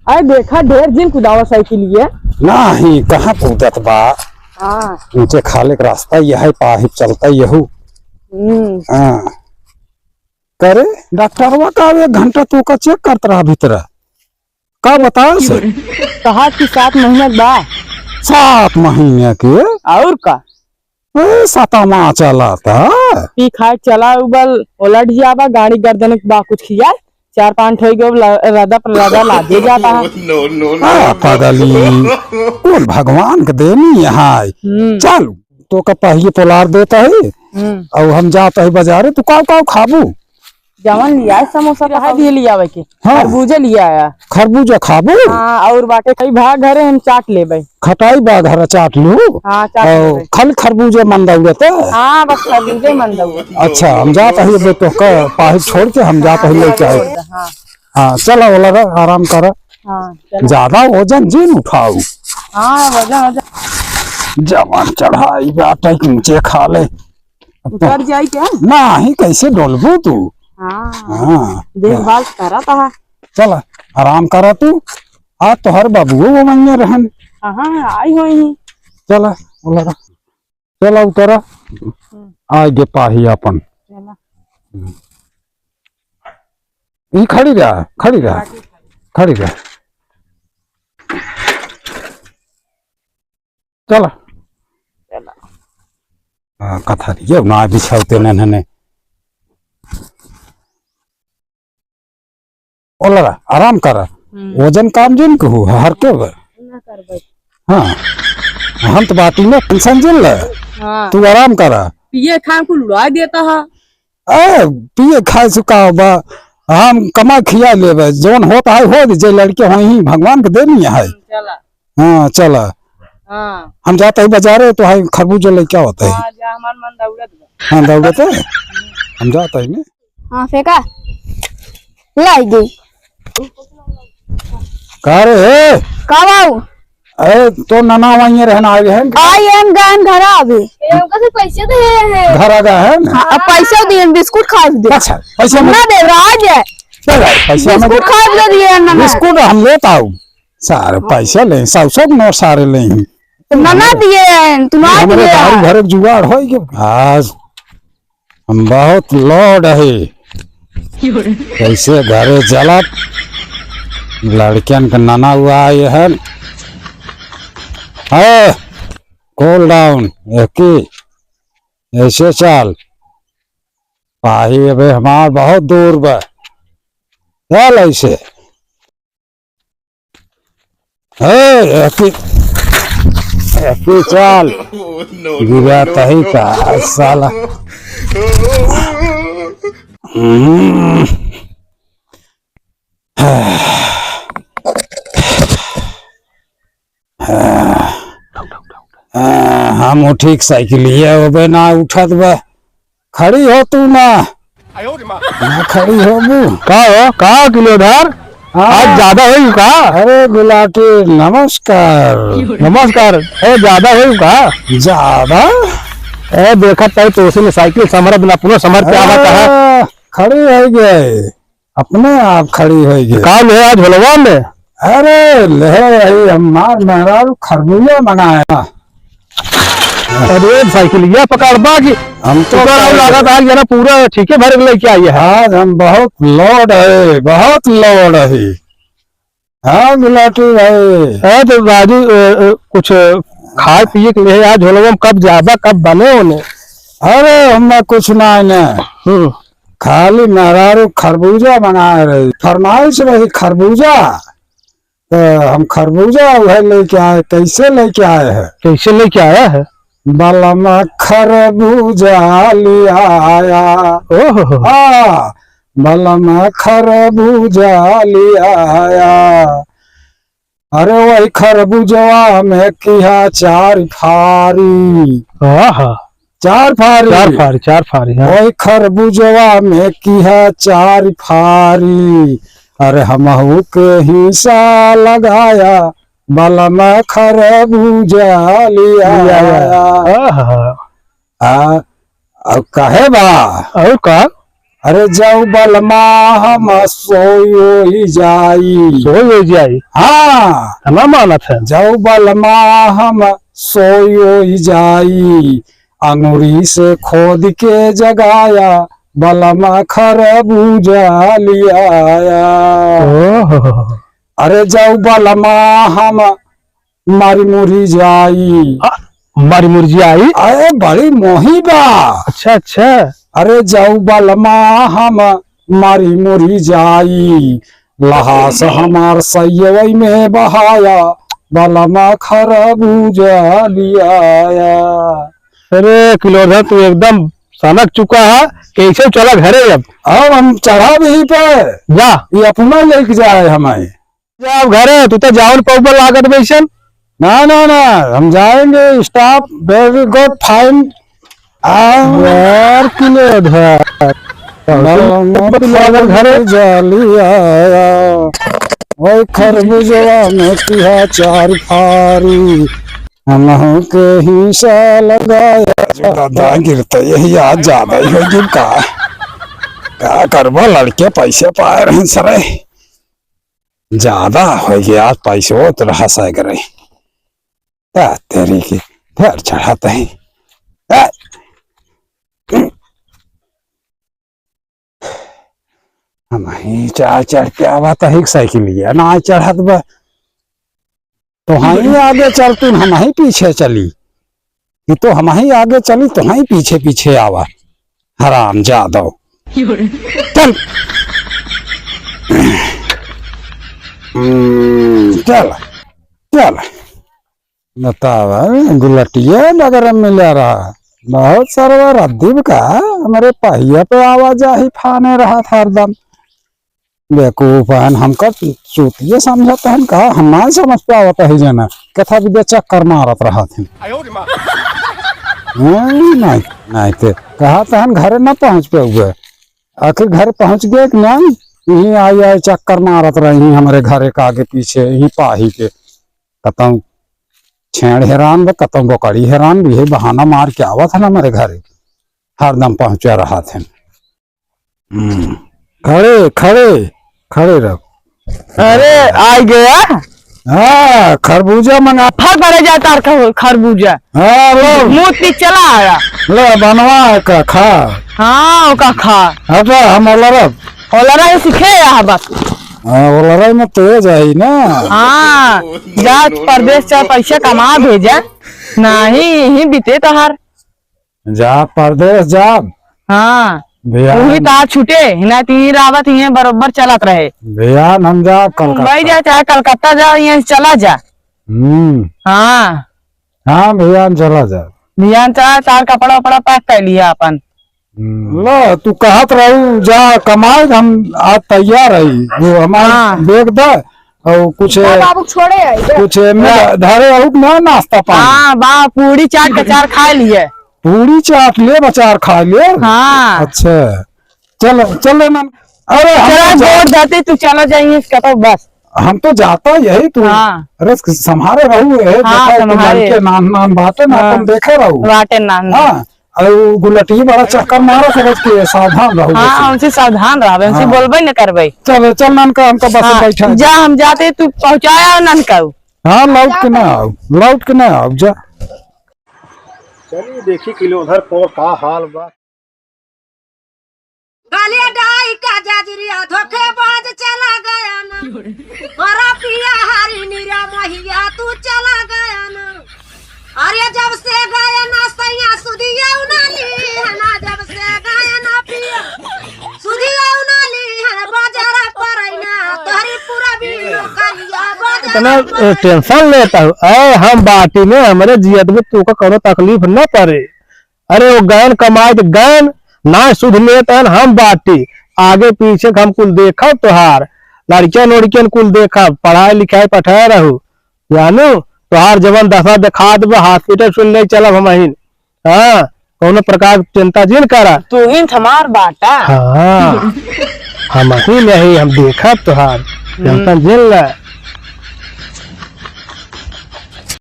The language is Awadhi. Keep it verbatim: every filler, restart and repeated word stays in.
अरे देखा, ढेर जिन कुदावा साइकिल ये। नाही, कहाँ कूदत बा? हाँ। ऊंचे खाले के रास्ता यह है, पाही चलता यहू। हम्म। हाँ। करे, डॉक्टरवा का एक घंटा तू का चेक करत रहा भीतर। का बताओ से? कहा कि सात महीने के बा। सात महीने के? और का? ए, सतामा चलाता। पी खाए चला उबल, उलट जाबा, गाड़ी गर्दन के बा कुछ खिया, चार पाँच ठो गो ल-, रदा पर रदा लादे जाता है। No, no, no, आ, no। पगली, कुल भगवान के देनी है। हम्म। चल, तो का पहिए पोलार देता है, हम्म। और हम जाता है बाजारे, तू काव काव खाबू? जवन लिया है, समोसा रहा दिए लिया आवे के। हाँ। खरबूजा लिया आया। खरबूजा खाबू? हाँ, और बाटे कई भाग घरे हम चाट लेबे। खटाई बा घर चाट लू? हाँ, चाट और लेबे। खाली खरबूजे मन दौड़त है? हाँ, बस खरबूजे मन दौड़त। अच्छा, हम जात ही बे तो का पाही छोड़ के हम जात ही लेके आए। हाँ। हाँ, चला वाला रे, आराम करा। हाँ, चला। ज्यादा वजन जिन उठाऊ। हाँ, वजन, वजन। जवान चढ़ाई बाटे के ऊंचे खाले। उतर जाई क्या? नाही, कैसे डोलबू तू? हाँ। हाँ। देखभाल करा ता। चला, आराम करा तू। आ तोहर बाबू वो मंगे रहन। हाँ, आई होई। चला, बोला। चला उतरा। हम्म। आ गे पाही अपन। चला। ई खड़ी रहा, खड़ी रहा। खड़ी रहा। चला। चला। हाँ, कथा ये ना बिछावते ने, ने, ने। ओलरा, आराम कर। हम्म। वजन काम जिन कहू, हर के बा। ना करबै। हाँ। हम तो बाटी में टेंशन जिन ले। हाँ। तू आराम कर। पिए खाए कुल उड़ा देता है। ए, पिए खाए से का बा? हम कमा खिया लेबे, जौन होत है हो, जे लड़के होई ही भगवान के देनी है। हम्म, चला। हाँ, चला। हाँ। हम जात ही बाजारे, तो है खरबूजा लेके आवत ही। हाँ, जा, हमार मन दौड़त बा। हाँ, दौड़त है। हम जात ही ने। हाँ, फेंका। लाई गई। का रे, हे? का बाऊ? अरे, तो नना वहीं रहन आए हैं? आई एम गए घर अभी। ए, उनका से पैसे दे हैं। घर आ गए हैं? हाँ, अब पैसे दिए, बिस्कुट खा दे। अच्छा, पैसे ना दे, राज है। दे भाई, पैसे ना दे। बिस्कुट खा दे दिए नना। बिस्कुट हम लेत आऊ। सारे पैसा ले, सौ सौ के नोट सारे ले ही। तो ना, ना दिए, तू ना हमरे दिए। दारू भरे के जुगाड़ होई के आज हम बहुत लोड है। कैसे घरे चलत लड़कियन के नना हुआ आए हैं। ए, cool down, एकी, ऐसे चल। पाही अबे हमार बहुत दूर बा। चल ऐसे। हे, एकी, एकी चाल। गिरा तही का, साला। हम्म। आ, हम उठी के साइकिलिया होबे ना उठत बा। खड़ी हो तू ना। ना खड़ी होबू। का हो, का हो किलोधर? हाँ। आज ज्यादा होई का? अरे गुलाटी, नमस्कार। नमस्कार। ए, ज्यादा होई का? ज्यादा? ए, देखत तई तो उसी में साइकिल संभरत ना, पुनः संभर के आवा कहा। अरे, खड़ी हो गए। अपने आप खड़ी होई गई। का ले आज भोलवा में? अरे, ले रही हमार मेहरारू खरबूजा मंगाया। अरे, साइकिलिया पकड़बा की हम तो ऊपर आओ, लागत आज जना पूरा ठीके भर के लेके आई है। आज हम बहुत लोड है, बहुत लोड है। हाँ, गुलाटी भाई। अरे, तो राजू, अ, अ, कुछ खाए पिए के लिए आज झोलवा में कब जाबा, कब बने होने? अरे, हमें कुछ ना है ना। हम्म। खाली मेहरारू खरबूजा मंगाए रही, फरमाइश रही खरबूजा, तो हम खरबूजा उहे लेके आए। कैसे लेके आए हैं? कैसे लेके आया है? बलमा खरबूजा ले आया। ओहो। हाँ, बलमा खरबूजा ले आया। अरे वही खरबूजवा में किहा चार फारी। आहा। चार फारी। चार फारी, चार फारी, हाँ। वही खरबूजवा में किहा चार फारी। अरे हमहू के हिस्सा लगाया, बलमा खरबूजा लिया। लिया। आया। आहा। आ, अब कहे बा? और का? अरे जाऊ बलमा हम सोई ओई जाई। सोई ओई जाई? हाँ। हम ना मानत है। जाऊ बलमा हम सोई ओई जाई, अंगूरी से खोद के जगाया, बलमा खरबूजा लियाया। ओहो। अरे जाऊ बलमा हम मारी मुरी जाई। आ, मारी मुरी जाई? अरे बड़ी मोही बा। अच्छा, अच्छा। अरे जाऊ बलमा हम मारी मुरी जाई, लहास हमार सैयवई में बहाया, बलमा खरबूजा लियाया। अरे किलोधर, तू एकदम सनक चुका है, कैसे चला घरे अब? अब हम चढ़ब यहीं पे। जा। ये अपना लेके जाए हमें। जाओ घरे, तू तो जावन पौबल लागत बैसन। ना, ना, ना, हम जाएंगे, stop, very good, fine। आ, यार, किलो धर। ना, ना, ना, पौबल लागत घरे। जाली आया, ओए खरबूजवा में किहा चार फारी, हमहू के हिस्सा लगाया। दादा गिरते यही आज ज्यादा ही हो गई का? का करबो, लड़के पैसे पाए रहे सरे। ज्यादा हो गया, आज पैसो तो रहा सागर है। आ, तेरी की, फिर चढ़ाते हैं। आ, हम ही चार चढ़ के आवा तो एक साइकिल लिया ना चढ़त बा। तो हम ही आगे चलतुन, हम ही पीछे चली। ये तो हम ही आगे चली, तो हम ही पीछे पीछे आवा। हराम जादव। चल। हम्म, चल, चल। बतावा, गुलटिया नगर में मिला रहा। बहुत सरवा रद्दीब का, हमरे पहिया पे आवाजाही फाने रहा था हरदम। बेवकूफ हन, हमका चूतिया समझत हन का? हम ना समझ पावत ही जना, कथा विद्या चक्कर मारत रहत हन। हाँ, नहीं, नहीं ते कहत हन घरे ना पहुँच पउबे, आखिर घर पहुँच गए कि नहीं? यहीं आई आई चक्कर मारत रही हमरे घरे का आगे पीछे, यहीं पाही के। कतौ छेड़ हैरान बा, कतौ बोकड़ी हैरान बा, यही बहाना मार के आवत हन हमरे घरे, हरदम पहुँचा रहत हन। हम्म, खड़े, खड़े, खड़े रहो। अरे, आ गया। हाँ, खरबूजा मंगा। फल भरे जाता और खर-, खरबूजा। हाँ, लो। मुंह पी चला आया। लो, बनवा का खा। हाँ, ओका खा। हाँ, तो हम ओलरब। ओलरा ही सीखे या बस। हाँ, ओलरा में तेज है ना। हाँ, जा परदेस चल, पैसा कमा भेजा। नहीं, यहीं बीते तोहार। जा परदेस जा। हाँ। बिहान। उही तार छूटे, हिना तीन रावत हिये बरोबर चलत रहे। बिहान हम जा कलकत्ता। मुंबई जा चाहे कलकत्ता जा, यहाँ से चला जा। हम्म। हाँ। हाँ, बिहान चला जा। बिहान चला, तार कपड़ा उपड़ा pack कर लिया अपन। हम्म। लो, तू कहत रहू जा कमाए, हम आज तैयार है। वो हमार हाँ। Bag दे और कुछ, हाँ, बाबू छोड़े है, दे। कुछ में हाँ। धरे रहू ना नाश्ता पानी। हाँ, बा, पूरी चाट के चार खा लिए। पूरी चाट ले, अचार खा ले। हाँ। अच्छा, चल, चल रे मन। अरे, हम चला, तो जा- जोर देते, तू चला जाइए इसका तो बस। हम तो जाता यही तू। हाँ। अरे, संभारे रहू है, हाँ, देखा, तू संभारे। मन के नान, नान बाटे ना, हाँ। अपन देखे रहू। बाटे नान। हाँ, और गुलटी बड़ा चक्कर मारा समझ के, सावधान रहू हाँ, बस। उनसे सावधान रहबे, उनसे हाँ। बोलबे न करबे। चल, चल, नान का हमका बस में हाँ, बैठा। जा, हम जाते, तू पहुँचाया नान का। हाँ, लौट के ना आओ, लौट के ना आओ, जा। चलिए देखी किलो उधर कौन का हाल बा। गले डाई का जजरिया धोखेबाज चला गया ना। अरे पिया हरी निरा महिया तू चला गया ना। अरे जब से गया ना सैया सुधिया उना ली है ना, जब से गया ना पिया सुधिया उना ली है ना, बाजार पर आई ना तोहरी पूरा भी नौकरिया बाजार इतना, पर ए, tension लेता हूँ। ए, हम बाटी में हमरे जियत में तू का कोनो तकलीफ न पड़े। अरे वो गयन कमाए त गयन, ना सुध लेत हन हम बाटी। आगे पीछे के हम कुल देखब तोहार, लड़कियन उड़कियन कुल देखब, पढ़ाई लिखाई पठाए रहू, जानू, तोहार जवन दशा देखा देब, hospital सुन ले चलब हमहिन। हाँ, कौनो प्रकार के चिंता जिन करा। तू ही हमार बाटा। हाँ, हमही नहीं, हम देखब तोहार, हम्म। Tension जिन ले।